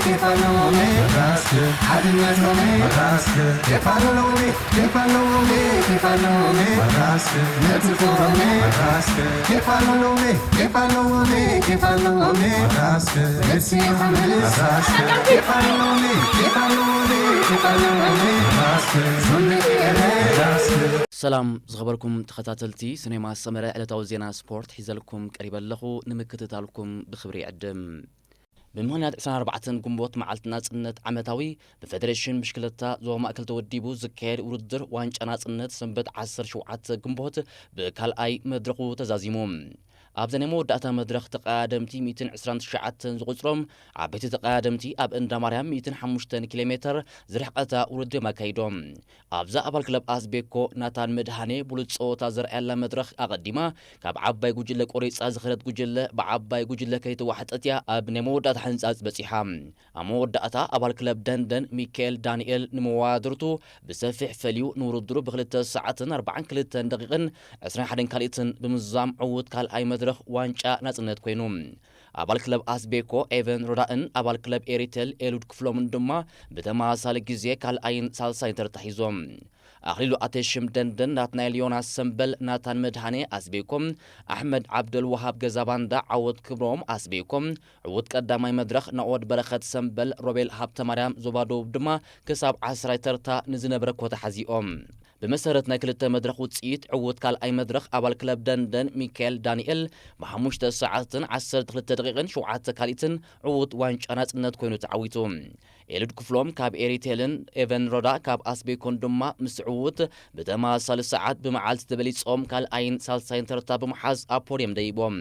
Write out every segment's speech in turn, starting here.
ኬፍ ኣለዎ ሜ፣ ራስክ ሓድነት ሎሚ፣ ራስክ ኬፍ ኣለዎ ሜ፣ ኬፍ ኣለዎ ሜ፣ ኬፍ ኣለዎ ሜ፣ ራስክ ነቲ ፎሮ ሜ፣ ራስክ ኬፍ ኣለዎ ሜ፣ ኬፍ ኣለዎ ሜ፣ ኬፍ ኣለዎ ሜ፣ ራስክ ነቲ ዮሃንስ፣ ራስክ ኬፍ ኣለዎ ሜ፣ ኬፍ ኣለዎ ሜ፣ ኬፍ ኣለዎ ሜ፣ ራስክ ሱንደይ ኤረ፣ ራስክ። ሰላም ዝኸበርኩም ተኸታተልቲ ሲኔማ ሰመረ፣ ዕለታዊ ዜና ስፖርት ሒዘልኩም ቀሪበ ኣለኹ። ንምክትታልኩም ብኽብሪ ይዕድም። ብምኽንያት ዕስራን ኣርባዕተን ግንቦት መዓልቲ ናጽነት ዓመታዊ ብፌደሬሽን ብሽክለታ ዞባ ማእከል ተወዲቡ ዝካየድ ውድድር ዋንጫ ናጽነት ሰንበት ዓሰርተ ሸውዓተ ግንቦት ብካልኣይ መድረኹ ተዛዚሙ። ኣብዛ ናይ መወዳእታ መድረኽ ተቐዳደምቲ ሚእትን ዕስራን ትሽዓተን ዝቑጽሮም ዓበይቲ ተቐዳደምቲ ኣብ እንዳ ማርያም ሚእትን ሓሙሽተን ኪሎ ሜተር ዝርሕቐታ ውድድር ኣካይዶም። ኣብዛ ኣባል ክለብ ኣስቤኮ ናታን መድሃኔ ብሉጽ ጸወታ ዘርኣየላ መድረኽ ኣቐዲማ ካብ ዓባይ ጉጅለ ቆሪጻ ዝኸደት ጉጅለ ብዓባይ ጉጅለ ከይተዋሕጠት እያ ኣብ ናይ መወዳእታ ሕንጻጽ በጺሓ። ኣብ መወዳእታ ኣባል ክለብ ደንደን ሚካኤል ዳንኤል ንመዋድርቱ ብሰፊሕ ፈልዩ ንውድድሩ ብክልተ ሰዓትን ኣርባዓን ክልተን ደቂቕን ዕስራን ሓደን ካልኢትን ብምዝዛም ዕዉት ካልኣይ መድረኽ ዋንጫ ናጽነት ኮይኑ። ኣባል ክለብ ኣስቤኮ ኤቨን ሮዳእን ኣባል ክለብ ኤሪቴል ኤሉድ ክፍሎምን ድማ ብተመሳሳሊ ግዜ ካልኣይን ሳልሳይን ተርታ ሒዞም። ኣኽሊሉ ኣተሽም ደንደን፣ ናትናኤል ዮናስ ሰምበል፣ ናታን መድሃኔ ኣስቤኮም፣ ኣሕመድ ዓብደልወሃብ ገዛባንዳ፣ ዓወት ክብሮም ኣስቤኮም፣ ዕዉት ቀዳማይ መድረኽ ናኦድ በረኸት ሰምበል፣ ሮቤል ሃብተማርያም ዞባ ደቡብ ድማ ክሳብ ዓስራይ ተርታ ንዝነበረ ኮታ ሓዚኦም። ብመሰረት ናይ ክልተ መድረኽ ውጽኢት ዕዉት ካልኣይ መድረኽ ኣባል ክለብ ደንደን ሚካኤል ዳንኤል ብሓሙሽተ ሰዓትን ዓሰርተ ክልተ ደቂቕን ሸውዓተ ካልኢትን ዕዉት ዋንጫ ናጽነት ኮይኑ ተዓዊቱ። ኤሉድ ክፍሎም ካብ ኤሪቴልን ኤቨን ሮዳ ካብ ኣስቤኮን ድማ ምስ ዕዉት ብተመሳሳሊ ሰዓት ብመዓልቲ ተበሊጾም ካልኣይን ሳልሳይን ተርታ ብምሓዝ ኣብ ፖድየም ደይቦም።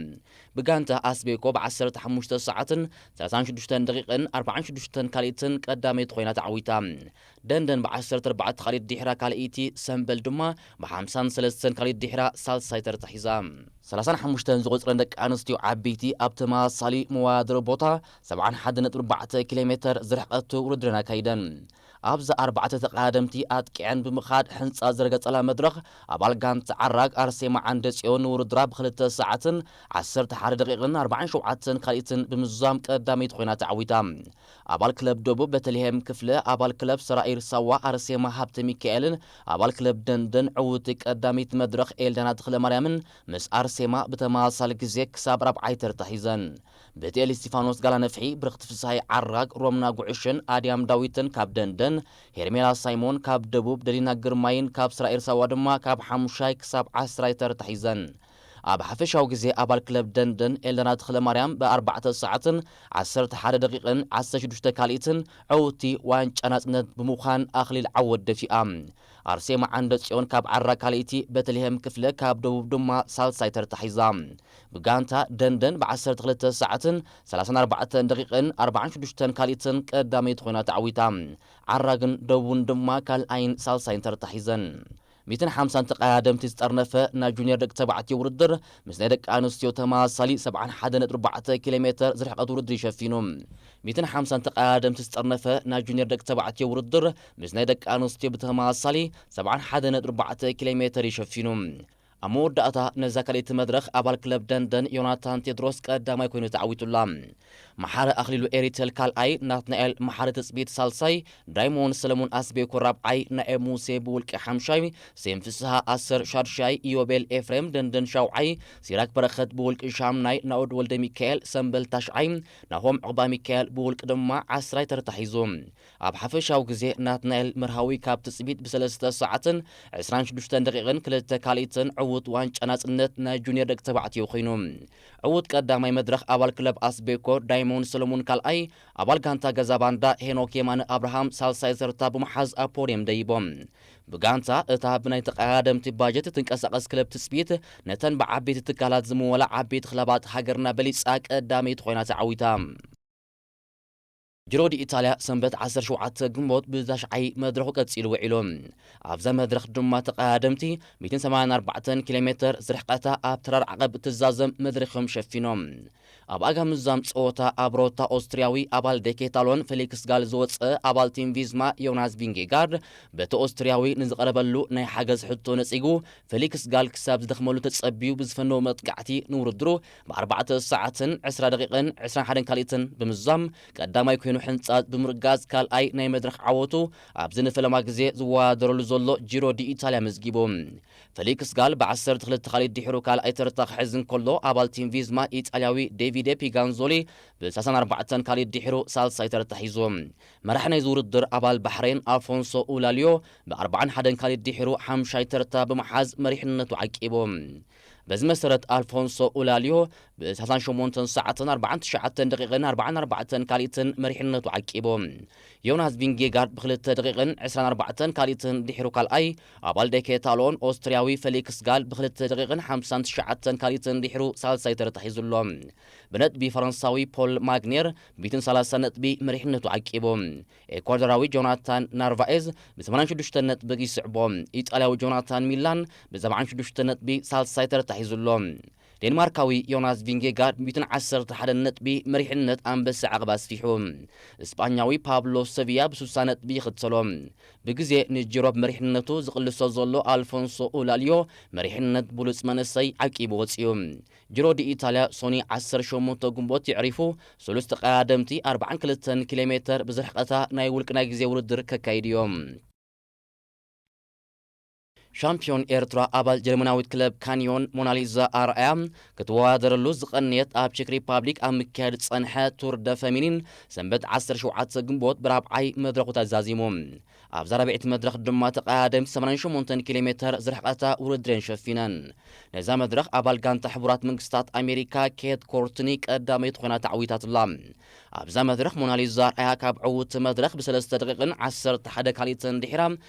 ብጋንታ ኣስቤኮ ብ ዓሰርተ ሓሙሽተ ሰዓትን ሰላሳን ሽዱሽተን ደቂቕን ኣርባዓን ሽዱሽተን ካልኢትን ቀዳመይቲ ኮይና ተዓዊታ። ደንደን ብ ዓሰርተ ኣርባዕተ ካልኢት ድሒራ ካልኣይቲ፣ ሰምበል ድማ ብ ሓምሳን ሰለስተን ካልኢት ድሒራ ሳልሳይ ተርታ ሒዛ። ሰላሳን ሓሙሽተን ዝቑጽረን ደቂ ኣንስትዮ ዓበይቲ ኣብ ተመሳሳሊ መወዳድሪ ቦታ ሰብዓን ሓደን ነጥቢ ኣርባዕተ ኪሎ ሜተር ዝርሕቀቱ ውድድረን ኣካይደን። ኣብዛ ኣርባዕተ ተቐዳደምቲ ኣጥቂዐን ብምኻድ ሕንጻ ዝረገጸላ መድረኽ ኣባል ጋንታ ዓራግ ኣርሴማ ዓንደጽዮን ንውድድራ ብክልተ ሰዓትን ዓሰርተ ሓደ ደቂቕን ኣርባዓን ሸውዓተን ካልኢትን ብምዝዛም ቀዳመይቲ ኮይና ተዓዊታ። ኣባል ክለብ ደቡብ በተልሄም ክፍለ፣ ኣባል ክለብ ሰራኢር ሳዋ ኣርሴማ ሃብተ ሚካኤልን ኣባል ክለብ ደንደን ዕውቲ ቀዳመይቲ መድረኽ ኤልዳና ተኽለማርያምን ምስ ኣርሴማ ብተመሳሳሊ ግዜ ክሳብ ራብዓይ ተርታ ሒዘን። ቤትኤል እስቲፋኖስ ጋላ ነፍሒ፣ ብርኽቲ ፍስሃይ ዓራግ፣ ሮምና ጉዕሽን ኣድያም ዳዊትን ካብ ደንደን፣ ሄርሜላ ሳይሞን ካብ ደቡብ፣ ደሊና ግርማይን ካብ ስራኤል ሳዋ ድማ ካብ ሓሙሻይ ክሳብ ዓስራይ ተርታ ሒዘን። ኣብ ሓፈሻዊ ግዜ ኣባል ክለብ ደንደን ኤልዳና ተኽለማርያም ብኣርባዕተ ሰዓትን ዓሰርተ ሓደ ደቂቕን ዓሰርተ ሽዱሽተ ካልኢትን ዕውቲ ዋንጫ ናጽነት ብምዃን ኣኽሊል ዓወት ደፊኣ። ኣርሴማ ዓንደ ጽዮን ካብ ዓራ ካልኢቲ፣ በተልሄም ክፍለ ካብ ደቡብ ድማ ሳልሳይ ተርታ ሒዛ። ብጋንታ ደንደን ብ ዓሰርተ ክልተ ሰዓትን ሰላሳን ኣርባዕተን ደቂቕን ኣርባዓን ሽዱሽተን ካልኢትን ቀዳመይቲ ኮይና ተዓዊታ። ዓራግን ደቡብን ድማ ካልኣይን ሳልሳይን ተርታ ሒዘን። ሚእትን ሓምሳን ተቐዳደምቲ ዝጠርነፈ ናይ ጁኒየር ደቂ ተባዕትዮ ውድድር ምስ ናይ ደቂ ኣንስትዮ ተመሳሳሊ ሰብዓን ሓደን ነጥቢ ኣርባዕተ ኪሎ ሜተር ዝርሕቐት ውድድር ይሸፊኑ። ሚእትን ሓምሳን ተቐዳደምቲ ዝጠርነፈ ናይ ጁኒየር ደቂ ተባዕትዮ ውድድር ምስ ናይ ደቂ ኣንስትዮ ብተመሳሳሊ ሰብዓን ሓደን ነጥቢ ኣርባዕተ ኪሎ ሜተር ይሸፊኑ። ኣብ መወዳእታ ነዛ ካልኣይቲ መድረኽ ኣባል ክለብ ደንደን ዮናታን ቴድሮስ ቀዳማይ ኮይኑ ተዓዊቱላ። መሓሪ ኣኽሊሉ ኤሪቴል ካልኣይ፣ ናትናኤል መሓሪ ትጽቢት ሳልሳይ፣ ዳይሞን ሰለሙን ኣስቤኮ ራብዓይ፣ ናኤብ ሙሴ ብውልቂ ሓምሻይ፣ ሴም ፍስሃ ኣሰር ሻድሻይ፣ ኢዮቤል ኤፍሬም ደንደን ሻውዓይ፣ ሲራክ በረኸት ብውልቂ ሻምናይ፣ ናኦድ ወልደ ሚካኤል ሰምበል ታሽዓይ፣ ናሆም ዕቑባ ሚካኤል ብውልቂ ድማ ዓስራይ ተርታ ሒዙ። ኣብ ሓፈሻዊ ግዜ ናትናኤል መርሃዊ ካብ ትጽቢት ብሰለስተ ሰዓትን ዕስራን ሽዱሽተን ደቂቕን ክልተ ካልኢትን ዕዉት ዋንጫ ናጽነት ናይ ጁኒየር ደቂ ተባዕትዮ ኮይኑ። ዕዉት ቀዳማይ መድረኽ ኣባል ክለብ ኣስቤኮ ዳይሞንድ ሰሎሞን ካልኣይ፣ ኣባል ጋንታ ገዛ ባንዳ ሄኖክ የማነ ኣብርሃም ሳልሳይ ተርታ ብምሓዝ ኣብ ፖድየም ደይቦም። ብጋንታ እታ ብናይ ተቐዳደምቲ ባጀት ትንቀሳቐስ ክለብ ትጽቢት ነተን ብዓበይቲ ትካላት ዝምወላ ዓበይቲ ክለባት ሃገርና በሊጻ ቀዳመይቲ ኮይና ተዓዊታ። ጂሮ ዲ ኢታልያ ሰንበት ዓሰርተ ሸውዓተ ግንቦት ብታሽዓይ መድረኹ ቀጺሉ ውዒሉ። ኣብዛ መድረኽ ድማ ተቐዳደምቲ ሚእትን ሰማንያን ኣርባዕተን ኪሎ ሜተር ዝርሕቀታ ኣብ ተራር ዓቐብ እትዛዘም መድረኽ እዮም ሸፊኖም። ኣብ ኣጋ ምዛም ጸወታ ኣብ ሮታ ኦስትርያዊ ኣባል ደኬታሎን ፌሊክስ ጋል ዝወጸ ኣባል ቲም ቪዝማ ዮናስ ቪንጌጋርድ በቲ ኦስትርያዊ ንዝቐረበሉ ናይ ሓገዝ ሕቶ ነጺጉ፣ ፌሊክስ ጋል ክሳብ ዝደኽመሉ ተጸቢዩ ብዝፈነዎ መጥቃዕቲ ንውድድሩ ብ4 ሰዓትን ዕስራ ደቂቕን ዕስራን ሓደን ካልኢትን ብምዛም ቀዳማይ ኮይኑ ሕንጻጽ ብምርጋጽ ካልኣይ ናይ መድረኽ ዓወቱ ኣብዚ ንፈለማ ግዜ ዝወዳደረሉ ዘሎ ጂሮ ዲ ኢታልያ መዝጊቡ። ፌሊክስ ጋል ብ12 ካልኢት ድሒሩ ካልኣይ ተርታ ክሕዝ እንከሎ፣ ኣባል ቲም ቪዝማ ኢጣልያዊ ዴቪዴ ፒጋንዞሊ ብ34 ካልኢት ድሒሩ ሳልሳይ ተርታ ሒዙ። መራሒ ናይዚ ውድድር ኣባል ባሕሬን ኣልፎንሶ ኡላልዮ ብ41 ካልኢት ድሒሩ ሓምሻይ ተርታ ብምሓዝ መሪሕነቱ ዓቂቡ። በዚ መሰረት ኣልፎንሶ ኡላልዮ ብ38 ሰዓትን ኣርባዓን ትሽዓተን ደቂቕን ኣርባዓን ኣርባዕተን ካልኢትን መሪሕነቱ ዓቂቡ። ዮናስ ቪንጌጋርድ ብክልተ ደቂቕን ዕስራን ኣርባዕተን ካልኢትን ድሒሩ ካልኣይ፣ ኣባል ደኬታሎን ኦስትርያዊ ፌሊክስ ጋል ብክልተ ደቂቕን ሓምሳን ትሽዓተን ካልኢትን ድሒሩ ሳልሳይ ተርታ ሒዙ ኣሎ። ብነጥቢ ፈረንሳዊ ፖል ማግኔር ብ130 ነጥቢ መሪሕነቱ ዓቂቡ። ኤኳዶራዊ ጆናታን ናርቫኤዝ ብ86 ነጥቢ ይስዕቦ። ኢጣልያዊ ጆናታን ሚላን ብ76 ነጥቢ ሳልሳይ ተርታ ሒዙ ኣሎ። ዴንማርካዊ ዮናስ ቪንጌጋርድ ብ111 ነጥቢ መሪሕነት ኣንበሳ ዓቕብ ኣስፊሑ። እስጳኛዊ ፓብሎ ሰቪያ ብ60 ነጥቢ ይኽተሎ። ብግዜ ንጅሮብ መሪሕነቱ ዝቕልሶ ዘሎ ኣልፎንሶ ኡላልዮ መሪሕነት ብሉጽ መንእሰይ ዓቂቡ ወጺኡ። ጅሮ ዲ ኢታልያ ሶኒ 18 ግንቦት የዕሪፉ። ሰለስተ ቀዳደምቲ 42 ኪሎ ሜተር ብዝርሕቐታ ናይ ውልቂ ናይ ግዜ ውድድር ከካይዱ እዮም። ሻምፒዮን ኤርትራ ኣባል ጀርመናዊት ክለብ ካንዮን ሞናሊዛ ኣርኣያ ክትወዳደረሉ ዝቐነየት ኣብ ቼክ ሪፓብሊክ ኣብ ምክያድ ዝጸንሐ ቱር ደ ፈሚኒን ሰንበት 17 ግንቦት ብራብዓይ መድረኹ ተዛዚሙ። ኣብዛ ራብዒት መድረኽ ድማ ተቐዳደምቲ 88 ኪሎ ሜተር ዝርሕቐታ ውድድረን ሸፊነን። ነዛ መድረኽ ኣባል ጋንታ ሕቡራት መንግስታት ኣሜሪካ ኬት ኮርትኒ ቀዳመይቲ ኮይና ተዓዊታትላ። ኣብዛ መድረኽ ሞናሊዛ ኣርኣያ ካብ ዕውቲ መድረኽ ብ3 ደቂቕን 11 ካልኢትን ድሒራ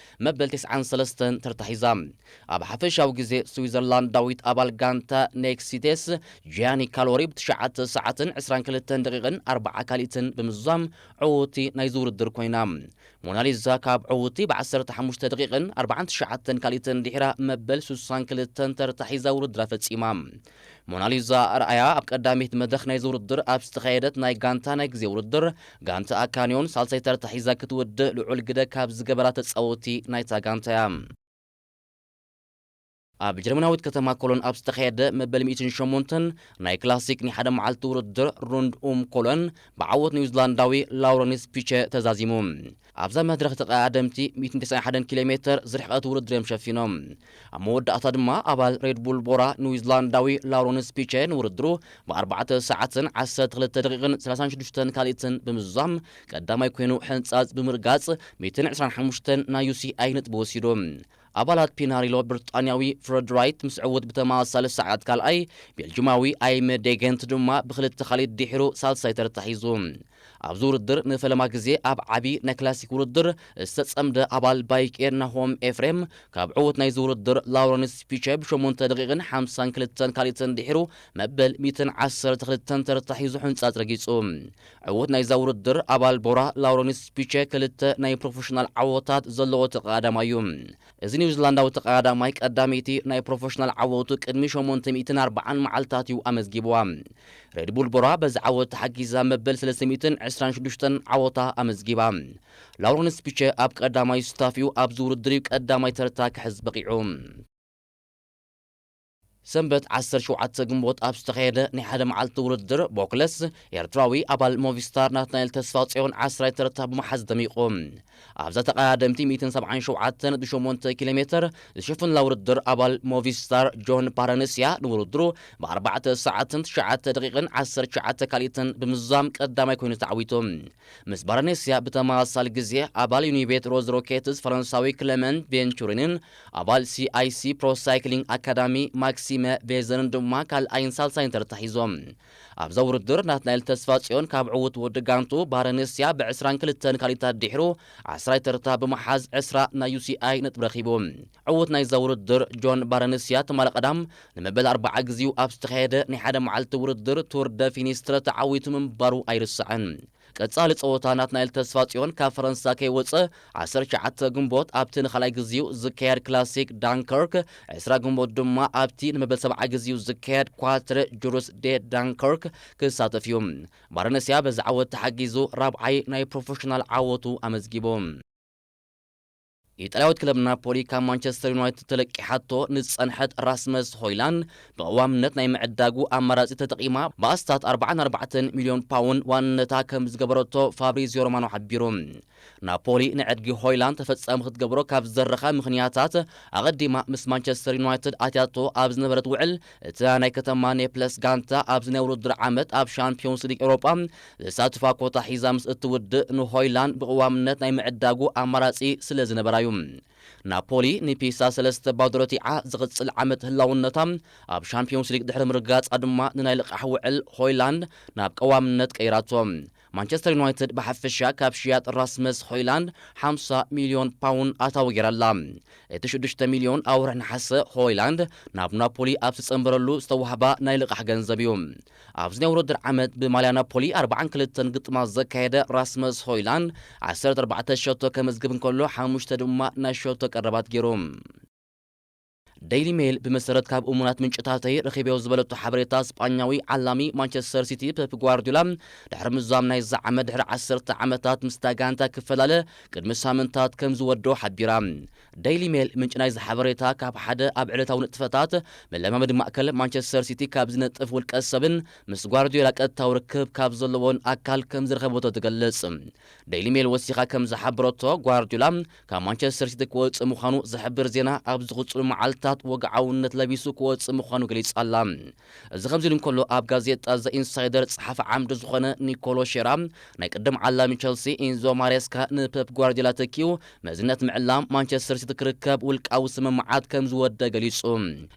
መበል 93 ተርታ ሒዛ። ኣብ ሓፈሻዊ ግዜ ስዊዘርላንዳዊት ኣባል ጋንታ ኔክሲቴስ ጂያኒ ካሎሪ ብ9 ሰዓትን 22 ደቂቕን ኣርባዓ ካልኢትን ብምዛም ዕውቲ ናይዚ ውድድር ኮይና። ሞናሊዛ ካብ ዕውቲ ብ15 ደቂቕን ኣርባዓን ትሽዓተን ካልኢትን ድሒራ መበል 62 ተርታ ሒዛ ውድድራ ፈጺማ። ሞናሊዛ ኣርኣያ ኣብ ቀዳሚት መድረኽ ናይዚ ውድድር ኣብ ዝተኻየደት ናይ ጋንታ ናይ ግዜ ውድድር፣ ጋንታ ኣካንዮን ሳልሳይ ተርታ ሒዛ ክትውድእ ልዑል ግደ ካብ ዝገበራ ተጻወቲ ናይታ ጋንታ እያ። ኣብ ጀርመናዊት ከተማ ኮሎን ኣብ ዝተኻየደ መበል 108 ናይ ክላሲክ ናይ ሓደ መዓልቲ ውድድር ሩንድ ኡም ኮሎን ብዓወት ኒውዚላንዳዊ ላውረንስ ፒቸ ተዛዚሙ። ኣብዛ መድረኽ ተቐዳደምቲ 191 ኪሎ ሜተር ዝርሕቐት ውድድር እዮም ሸፊኖም። ኣብ መወዳእታ ድማ ኣባል ሬድ ቡል ቦራ ኒውዚላንዳዊ ላውረንስ ፒቸ ንውድድሩ ብ4 ሰዓትን 12 ደቂቕን 36 ካልኢትን ብምዝዛም ቀዳማይ ኮይኑ ሕንጻጽ ብምርጋጽ 125 ናይ ዩ ሲ ኣይ ነጥቢ ወሲዱ። ኣባላት ፒናሪሎ ብሪጣንያዊ ፍረድ ራይት ምስ ዕውት ብተመሳሳሊ ሰዓት ካልኣይ፣ ቤልጅማዊ ኣይመ ዴገንት ድማ ብክልተ ካልኢት ድሒሩ ሳልሳይ ተርታ ሒዙ። ኣብዚ ውድድር ንፈለማ ግዜ ኣብ ዓቢ ናይ ክላሲክ ውድድር ዝተጸምደ ኣባል ባይክ ኤር ናሆም ኤፍሬም ካብ ዕውት ናይዚ ውድድር ላውረንስ ፒቸ ብ8 ደቂቕን 52 ካልኢትን ድሒሩ መበል 112 ተርታ ሒዙ ሕንጻጽ ረጊጹ። ዕውት ናይዛ ውድድር ኣባል ቦራ ላውረንስ ፒቸ ክልተ ናይ ፕሮፌሽናል ዓወታት ዘለዎ ተቐዳዳማይ እዩ። እዚ ኒውዚላንዳዊ ተቐዳዳማይ ቀዳመይቲ ናይ ፕሮፌሽናል ዓወቱ ቅድሚ 840 መዓልታት እዩ ኣመዝጊብዋ። ሬድ ቡል ቦራ በዚ ዓወት ተሓጊዛ መበል 326 ዓወታ ኣመዝጊባ። ላውረንስ ፒቸ ኣብ ቀዳማይ ስታፍ እዩ ኣብዚ ውድድር እዩ ቀዳማይ ተርታ ክሕዝ በቒዑ። ሰንበት 17 ግንቦት ኣብ ዝተኻየደ ናይ ሓደ መዓልቲ ውድድር ቦክለስ ኤርትራዊ ኣባል ሞቪስታር ናትናኤል ተስፋጽዮን ዓስራይ ተርታ ብምሓዝ ደሚቑ። ኣብዛ ተቐዳደምቲ 177.8 ኪሎ ሜተር ዝሽፍንላ ውድድር ኣባል ሞቪስታር ጆን ፓረንስያ ንውድድሩ ብ4 ሰዓትን 9 ደቂቕን 19 ካልኢትን ብምዛም ቀዳማይ ኮይኑ ተዓዊቱ። ምስ ባረኔስያ ብተመሳሳሊ ግዜ ኣባል ዩኒቤት ሮዝ ሮኬትስ ፈረንሳዊ ክለመንት ቬንቹሪንን ኣባል ሲ ኣይ ሲ ፕሮ ሳይክሊንግ ኣካዳሚ ማክሲመ ቬዘርን ድማ ካልኣይን ሳልሳይን ተርታ ሒዞም። ኣብዛ ውድድር ናትናኤል ተስፋጽዮን ካብ ዕውት ወዲ ጋንቱ ባረኔስያ ብ22 ካልኢታት ድሒሩ ዓስራይ ተርታ ብምሓዝ ዕስራ ናይ ዩ ሲ ኣይ ነጥቢ ረኺቡ። ዕውት ናይዛ ውድድር ጆን ባረኔስያ ትማሊ ቀዳም ንመበል ኣርባዓ ግዜኡ ኣብ ዝተኻየደ ናይ ሓደ መዓልቲ ውድድር ቱር ደ ፊኒስትረ ተዓዊቱ ምንባሩ ኣይርስዕን። ቀጻሊ ጸወታ ናትናኤል ተስፋጽዮን ካብ ፈረንሳ ከይወጸ ዓሰርተ ትሽዓተ ግንቦት ኣብቲ ንኻልኣይ ግዜኡ ዝካየድ ክላሲክ ዳንከርክ፣ ዕስራ ግንቦት ድማ ኣብቲ ንመበል ሰብዓ ግዜኡ ዝካየድ ኳትረ ጁሩስ ዴ ዳንከርክ ክሳተፍ እዩ። ቫለንስያ በዚ ዓወት ተሓጊዙ ራብዓይ ናይ ፕሮፌሽናል ዓወቱ ኣመዝጊቡ። ኢጣልያዊት ክለብ ናፖሊ ካብ ማንቸስተር ዩናይትድ ተለቂሓቶ ንዝጸንሐት ራስመስ ሆይላንድ ብቐዋምነት ናይ ምዕዳጉ ኣማራጺ ተጠቒማ ብኣስታት ኣርባዓን ኣርባዕተን ሚልዮን ፓውንድ ዋንነታ ከም ዝገበረቶ ፋብሪዚዮ ሮማኖ ሓቢሩ። ናፖሊ ንዕድጊ ሆይላንድ ተፈጻሚ ክትገብሮ ካብ ዝደረኻ ምኽንያታት ኣቐዲማ ምስ ማንቸስተር ዩናይትድ ኣትያቶ ኣብ ዝነበረት ውዕል እታ ናይ ከተማ ኔፕለስ ጋንታ ኣብዚ ናይ ውድድር ዓመት ኣብ ሻምፒዮንስ ሊግ ኤውሮጳ ዘሳትፋ ኮታ ሒዛ ምስ እትውድእ ንሆይላንድ ብቕዋምነት ናይ ምዕዳጉ ኣማራጺ ስለ ዝነበራ እዩ። ናፖሊ ንፒሳ ሰለስተ ባዶ ረቲዓ ዝቕጽል ዓመት ህላውነታ ኣብ ሻምፒዮንስ ሊግ ድሕሪ ምርጋጻ ድማ ንናይ ልቓሕ ውዕል ሆይላንድ ናብ ቀዋምነት ቀይራቶ። ማንቸስተር ዩናይትድ ብሓፈሻ ካብ ሽያጥ ራስመስ ሆይላንድ ሓምሳ ሚልዮን ፓውንድ ኣታዊ ገይራ ኣላ። እቲ ሽዱሽተ ሚልዮን ኣብ ወርሒ ነሓሰ ሆይላንድ ናብ ናፖሊ ኣብ ዝተጸንበረሉ ዝተዋህባ ናይ ልቓሕ ገንዘብ እዩ። ኣብዚ ናይ ውድድር ዓመት ብማልያ ናፖሊ ኣርባዓን ክልተን ግጥማት ዘካየደ ራስመስ ሆይላንድ ዓሰርተ ኣርባዕተ ሸቶ ከመዝግብ እንከሎ ሓሙሽተ ድማ ናይ ሸቶ ቀረባት ገይሩ። ዴይሊ ሜል ብመሰረት ካብ እሙናት ምንጭታተይ ረኺበዮ ዝበለቶ ሓበሬታ ስጳኛዊ ዓላሚ ማንቸስተር ሲቲ ፔፕ ጓርዲዮላ ድሕሪ ምዛም ናይዚ ዓመት ድሕሪ ዓሰርተ ዓመታት ምስታ ጋንታ ክፈላለ ቅድሚ ሳምንታት ከም ዝወዶ ሓቢራ። ዴይሊ ሜል ምንጪ ናይዚ ሓበሬታ ካብ ሓደ ኣብ ዕለታዊ ንጥፈታት መለማመዲ ማእከል ማንቸስተር ሲቲ ካብ ዝነጥፍ ውልቀ ሰብን ምስ ጓርዲዮላ ቀጥታዊ ርክብ ካብ ዘለዎን ኣካል ከም ዝረኸበቶ ትገልጽ። ዴይሊ ሜል ወሲኻ ከም ዝሓበረቶ ጓርዲዮላ ካብ ማንቸስተር ሲቲ ክወጽእ ምዃኑ ዝሕብር ዜና ኣብ ዝቕጽሉ መዓልታት ወግዓውነት ለቢሱ ክወጽእ ምዃኑ ገሊጻ ኣላ። እዚ ከምዚ ኢሉ እንከሎ ኣብ ጋዜጣ ዘ ኢንሳይደር ጸሓፊ ዓምዲ ዝኾነ ኒኮሎ ሼራ ናይ ቅድም ዓላሚ ቸልሲ ኢንዞ ማሬስካ ንፔፕ ጓርዲዮላ ተኪኡ መዝነት ምዕላም ማንቸስተር ሲቲ ክርከብ ውልቃዊ ስምምዓት ከም ዝወደ ገሊጹ።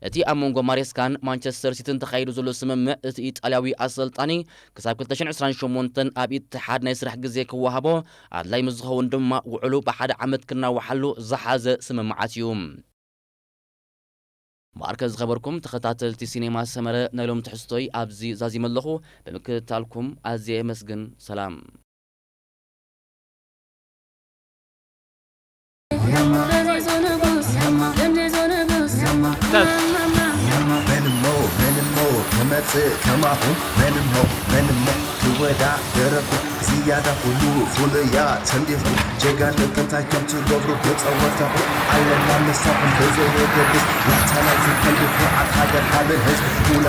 እቲ ኣብ መንጎ ማሬስካን ማንቸስተር ሲቲን ተኻይዱ ዘሎ ስምምዕ እቲ ኢጣልያዊ ኣሰልጣኒ ክሳብ ክልተ ሽሕን ዕስራን ሸሞንተን ኣብ ኢትሓድ ናይ ስራሕ ግዜ ክወሃቦ ኣድላይ ምስ ዝኸውን ድማ ውዕሉ ብሓደ ዓመት ክናዋሓሉ ዝሓዘ ስምምዓት እዩ። ማርከ ዝኸበርኩም ተኸታተልቲ ሲኔማ ሰመረ ናይ ሎም ትሕዝቶይ ኣብዚ ዛዚመ ኣለኹ። ብምክትታልኩም ኣዝየ የመስግን። ሰላም። ክመጽእ ከማኹም መን እሞ መን እሞ ክወዳደረኩም ዝያዳ ኩሉ ፍሉያ ተንዲኹም ጀጋኑ ጥንታይ ከም ትገብሩ ብጸወታኹም ኣለና ምሳኹም ብዘየገድስ ዋሕታ ናይ ዝፈልጥ ኩርዓት ሃገር ሃብን ህዝብ ኩሉ